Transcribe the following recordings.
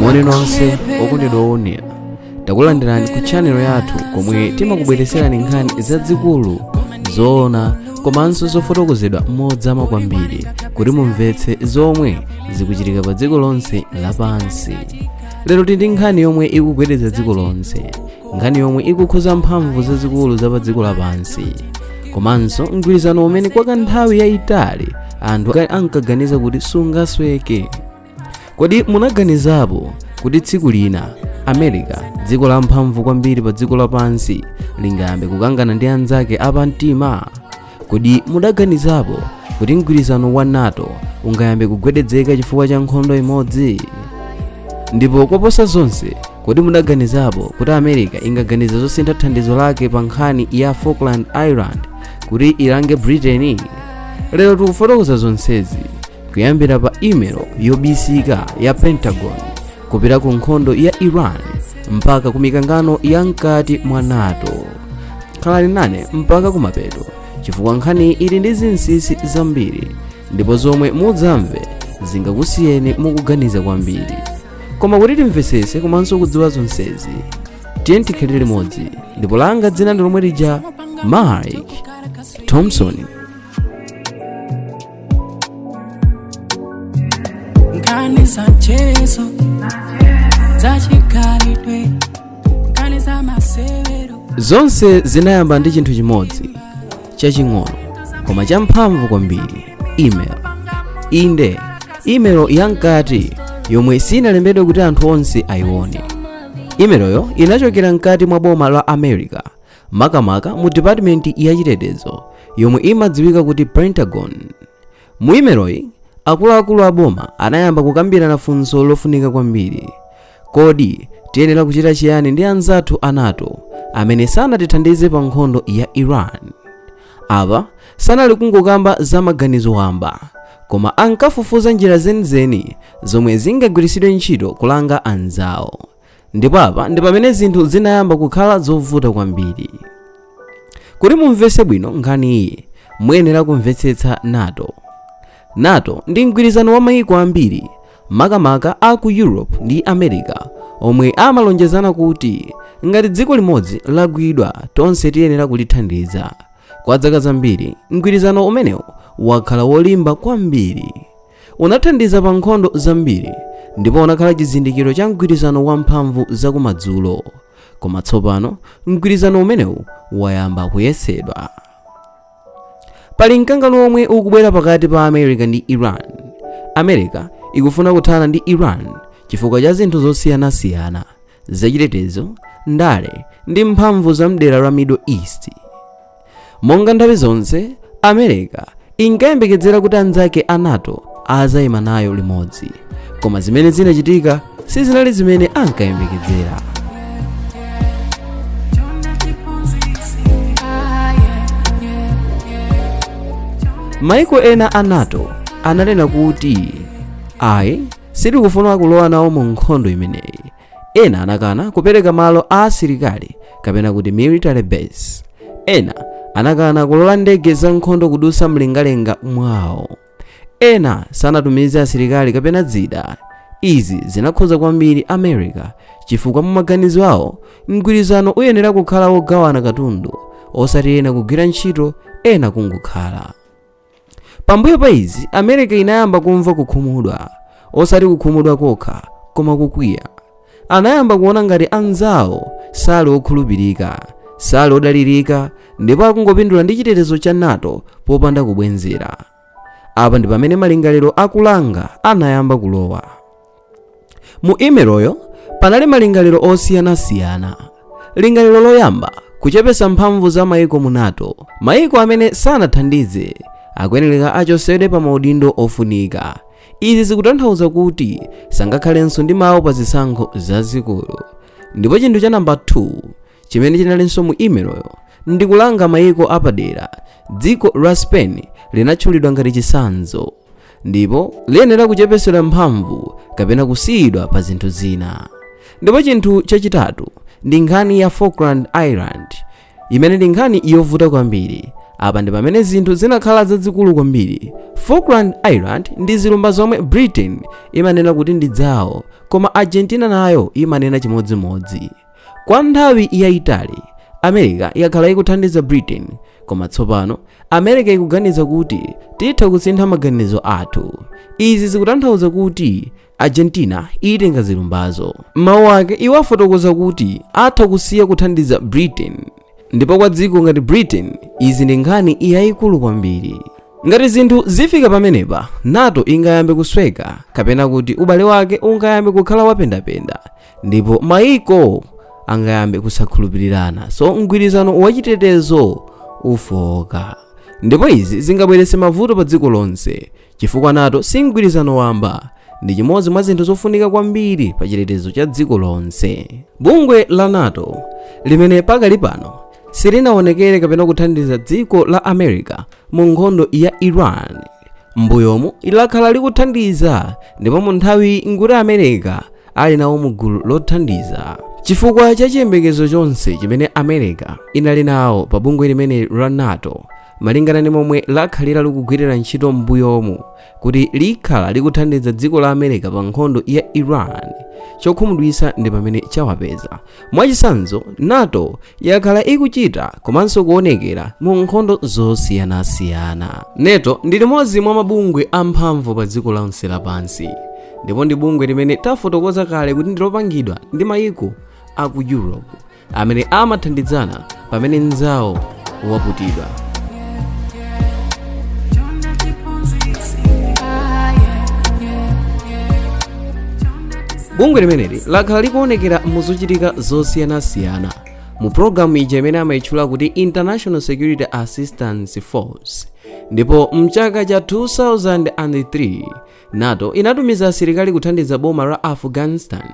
Moni nonse okondedwa owonera, takulandirani ku channel yathu komwe timakubweretserani nkhani zazikulu, zoona komanso zofotokozedwa modzama kwambiri kuti mumvetse zomwe zikuchitika pa dziko lonse lapansi. Lero tili ndi nkhani yomwe ikugwedeza dziko lonse, nkhani yomwe ikukhuza mphamvu zazikulu za pa dziko lapansi komanso mgwirizano umene kwa kanthawi yayitali anthu ankaganiza kuti sungasweke. Kodi munaganizapo kuti tsiku lina America, dziko la mphamvu kwambiri pa dziko lapansi, lingayambe kukangana ndi anzake apamtima? Kodi mudaganizapo kuti mgwirizano wa NATO ungayambe kugwedezeka chifukwa cha nkhondo imodzi? Ndipo koposa zonse, kodi mudaganizapo kuti America ingaganize zosintha thandizo lake pa nkhani ya Falkland Island kuti ilange Britain? Lero tikufotokoza zonsezi, kuyambira pa email yobisika ya Pentagon, kupita ku nkhondo ya Iran, mpaka ku mikangano ya mkati mwa NATO. Khalani nane mpaka kumapeto, chifukwa nkhani ili ndi zinsinsi zambiri ndipo zomwe mudzamve zingakusiyeni mukuganiza kwambiri. Koma kuti timvetsetse komanso kudziwa zonsezi, tiye tikhale limodzi. Ndipo langa dzina ndi lomwe lija, Mike Thompson. Nkhani za mchezo, zachikhalidwe, nkhani za masewero. Zonse zinayamba ndi chinthu chimodzi chaching'ono koma champhamvu kwambiri: email. Inde, email yamkati yomwe sinalembedwe kuti anthu onse ayione. Emailoyo inachokera mkati mwa boma la America, makamaka mu department yachitetezo yomwe imadziwika kuti Pentagon. Mu emailoyi, akuluakulu a boma anayamba kukambirana funso lofunika kwambiri: kodi tiyenera kuchita chiyani ndi anzathu a NATO amene sanatithandize pa nkhondo ya Iran? Apa sanali kungokamba za maganizo wamba, koma ankafufuza njira zenizeni zomwe zingagwiritsidwe ntchito kulanga anzawo. Ndipo apa ndi pamene zinthu zinayamba kukhala zovuta kwambiri. Kuti mumvetse bwino nkhani iyi, muyenera kumvetsetsa NATO. NATO ndi mgwirizano wa mayiko ambiri, makamaka a ku Europe ndi America, omwe amalonjezana kuti ngati dziko limodzi lagwidwa, tonse tiyenera kulithandiza. Kwa zaka zambiri, mgwirizano umenewu wakhala wolimba kwambiri. Unathandiza pa nkhondo zambiri ndipo unakhala chizindikiro cha mgwirizano wa mphamvu zakumadzulo. Koma tsopano mgwirizano umenewu wayamba kuyesedwa. Pali mkangano omwe ukubwera pakati pa America ndi Iran. America ikufuna kuthana ndi Iran chifukwa cha zinthu zosiyanasiyana zachitetezo, ndale ndi mphamvu za mdera la Middle East. Monga nthawi zonse, America inkayembekezera kuti anzake a NATO azayima nayo limodzi, koma zimene zinachitika sizinali zimene ankayembekezera. Maiko ena a NATO ananena kuti ayi, sitikufuna kulowa nawo mu nkhondo imeneyi. Ena anakana kupereka malo a asilikali, kapena kuti military base. Ena anakana kulola ndege za nkhondo kudusa mlengalenga mwawo. Ena sanatumize asilikali kapena zida. Izi zinakhudza kwambiri America, chifukwa mu maganizo awo mgwirizano uyenera kukhala wogawana katundu, osati ena kugwira ntchito, ena kungokhala. Pambuyo pa izi, America inayamba kumva kukhumudwa. Osati kukhumudwa kokha, koma kukwiya. Anayamba kuona ngati anzawo sali okhulupirika, sali odalirika ndipo akungopindula ndi chitetezo cha NATO popanda kubwenzera. Apa ndi pamene malingaliro akulanga anayamba kulowa. Mu emailoyo panali malingaliro osiyanasiyana. Lingaliro loyamba, kuchepesa mphamvu za maiko mu NATO. Maiko amene sanathandize akuyenera achosedwe pa maudindo ofunika. Izi zikutanthauza kuti sangakhalenso ndi mawu pa zisankho zazikulu. Ndipo chinthu cha namba 2 chimene chinalinso mu emailoyo ndi kulanga maiko apadera. Dziko la Spain linatchulidwa ngati chitsanzo ndipo liyenera kuchepesedwa mphamvu kapena kusiyidwa pa zinthu zina. Ndipo chinthu chachitatu ndi nkhani ya Falkland Island. Imene ndi nkhani yovuta kwambiri. Apa ndi pamene zinthu zinakhala zazikulu kwambiri. Falkland Island ndi zilumba zomwe Britain imanena kuti ndi zawo, koma Argentina nayo imanena chimodzimodzi. Kwa nthawi yayitali America yakhala ikuthandiza Britain, koma tsopano America ikuganiza kuti titha kusintha maganizo athu. Izi zikutanthauza kuti Argentina itenga zilumbazo. Mawu ake, iwo afotokoza kuti atha kusiya kuthandiza Britain, ndipo kwa dziko ngati Britain izi ndi nkhani yayikulu kwambiri. Ngati zinthu zifika pamenepa, NATO ingayambe kusweka kapena kuti ubale wake ungayambe kukhala wapendapenda, ndipo maiko angayambe kusakhulupirirana. So mgwirizano wachitetezo ufoka, ndipo izi zingabweretse mavuto pa dziko lonse, chifukwa NATO si mgwirizano wamba, ndi chimodzi mwa zinthu zofunika kwambiri pa chitetezo cha dziko lonse. Bungwe la NATO, limene pakali pano silinaonekere kapena kuthandiza dziko la America mu nkhondo ya Iran, mbuyomu lakhala likuthandiza, ndipo mu nthawi nkuti America ali nawo mu gulu lothandiza. Chifukwa cha chiyembekezo chonse chimene America inali nawo pa bungwe limene la NATO, malingana ndi momwe lakhalira likugwirira ntchito mbuyomu, kuti likhala likuthandiza dziko la America pa nkhondo ya Iran, chokhumudwitsa ndi pamene chawapeza. Mwachitsanzo, NATO yakhala ikuchita komanso kuonekera mu nkhondo zosiyanasiyana. NATO ndi limodzi mwa mabungwe amphamvu pa dziko lonse lapansi, ndipo ndi bungwe limene tafotokoza kale kuti ndilopangidwa ndi mayiko aku Europe amene amathandizana pamene mnzawo waputidwa. Chonde tiphunzitse. Ah, yeah. Chonde Bungwe limeneli lakhala likuonekera muzochitika zosiyanasiyana mu pologalamu ija imene amayitchula kuti International Security Assistance Force. Ndipo mchaka cha 2003 NATO inatumiza asilikali kuthandiza boma la Afghanistan,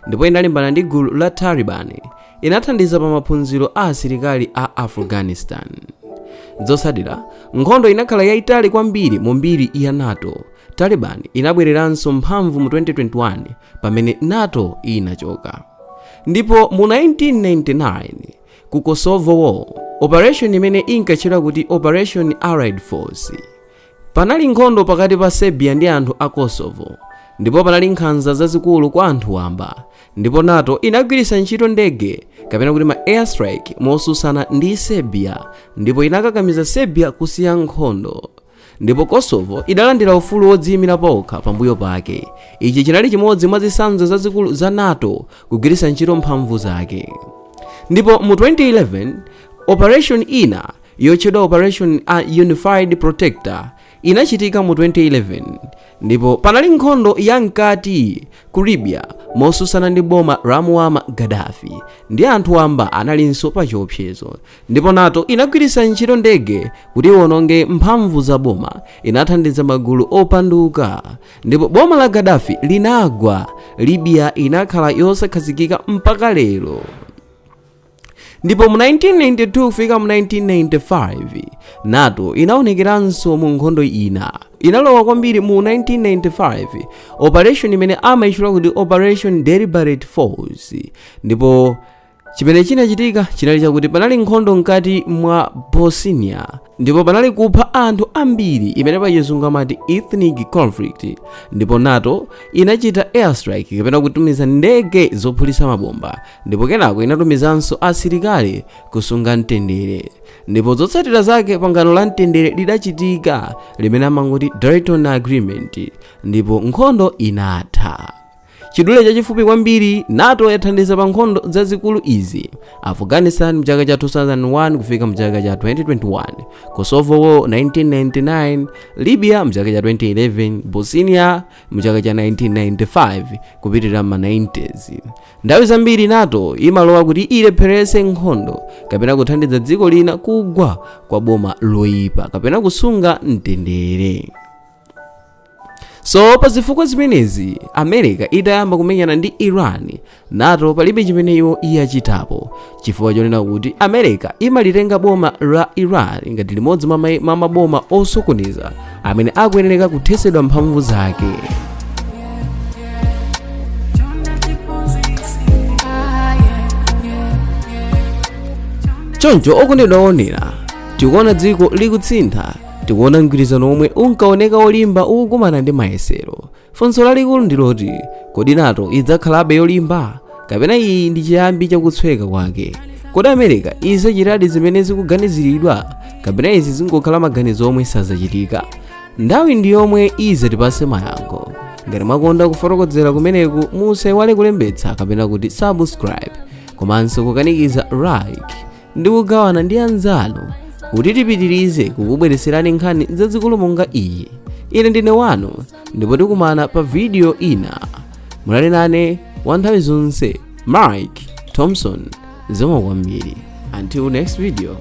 ndipo inalimbana ndi gulu la Taliban. Inathandiza pa maphunziro a asilikali a Afghanistan. Zotsatira, nkhondo inakhala yayitali kwambiri mu mbiri ya NATO. Taliban inabwereranso mphamvu mu 2021 pamene NATO inachoka. Ndipo mu 1999 ku Kosovo War, operation imene inkatchedwa kuti Operation Allied Force, panali nkhondo pakati pa Serbia ndi anthu a Kosovo, ndipo panali nkhanza zazikulu kwa anthu wamba, ndipo NATO inagwiritsa ntchito ndege kapena kuti ma airstrike mosusana ndi Serbia, ndipo inakakamiza Serbia kusiya nkhondo, ndipo Kosovo idalandira ufulu wodziyimira pokha pambuyo pake. Ichi chinali chimodzi mwa zitsanzo zazikulu za NATO kugwiritsa ntchito mphamvu zake. Ndipo mu 2011 operation ina yotchedwa Operation Unified Protector inachitika mu 2011, ndipo panali nkhondo yamkati ku Libya mosusana ndi boma la Muammar Gaddafi, ndi anthu wamba analinso pa chiopsezo, ndipo NATO inagwiritsa ntchito ndege kuti iwononge mphamvu za boma. Inathandiza magulu opanduka, ndipo boma la Gaddafi linagwa. Libya inakhala yosakhazikika mpaka lero. Ndipo mu 1992 kufika mu 1995 NATO inaonekeranso mu nkhondo ina. Inalowa kwambiri mu 1995, operation imene amayitchula kuti Operation Deliberate Force, ndipo chimene chinachitika chinali chakuti panali nkhondo mkati mwa Bosnia, ndipo panali kupha anthu ambiri, imene pachizungu amati ethnic conflict. Ndipo NATO inachita airstrike kapena kutumiza ndege zophulitsa mabomba, ndipo kenako inatumizanso asilikali kusunga mtendere. Ndipo zotsatira zake, pangano la mtendere lidachitika limene amangoti Dayton Agreement, ndipo nkhondo inatha. Chidule chachifupi kwambiri, NATO yathandiza pa nkhondo zazikulu izi: Afghanistan mchaka cha 2001 kufika mchaka cha 2021, Kosovo War 1999, Libya mchaka cha 2011, Bosnia mchaka cha 1995 kupitirira ma 90s. Nthawi zambiri NATO imalowa kuti ilepheretse nkhondo kapena kuthandiza dziko lina kugwa kwa boma loyipa kapena kusunga mtendere. So pa zifukwa zimenezi, America itayamba kumenyana ndi Iran, NATO palibe chimene iwo iyachitapo, chifukwa chonena kuti America imalitenga boma la Iran ngati limodzi mwa maboma osokoneza amene akuyenera kuthetsedwa mphamvu zake. Chonde tiphunzitse. Ah, yeah. Chonde. Choncho okondedwa onera, tikuona dziko likusintha, tikuona mgwirizano omwe unkaoneka olimba ukukumana ndi mayesero. Funso lalikulu ndiloti, kodi NATO idzakhalabe yolimba, kapena iyi ndi chiyambi chakutsweka kwake? Kodi America idzachitadi zimene zikuganiziridwa, kapena izi zingokhala maganizo omwe sazachitika? Nthawi ndi yomwe izatipase mayankho. Ngati mwakonda kufotokozera kumeneku, musaiwale kulembetsa kapena kuti subscribe, komanso kukanikiza like ndi kugawana ndi anzanu kuti tipitirize kukubweretserani nkhani zazikulu monga iyi. Ine ndine wanu, ndipo tikumana pa video ina. Munali nane wa nthawi zonse, Mike Thompson. Zikomo kwambiri. Until next video.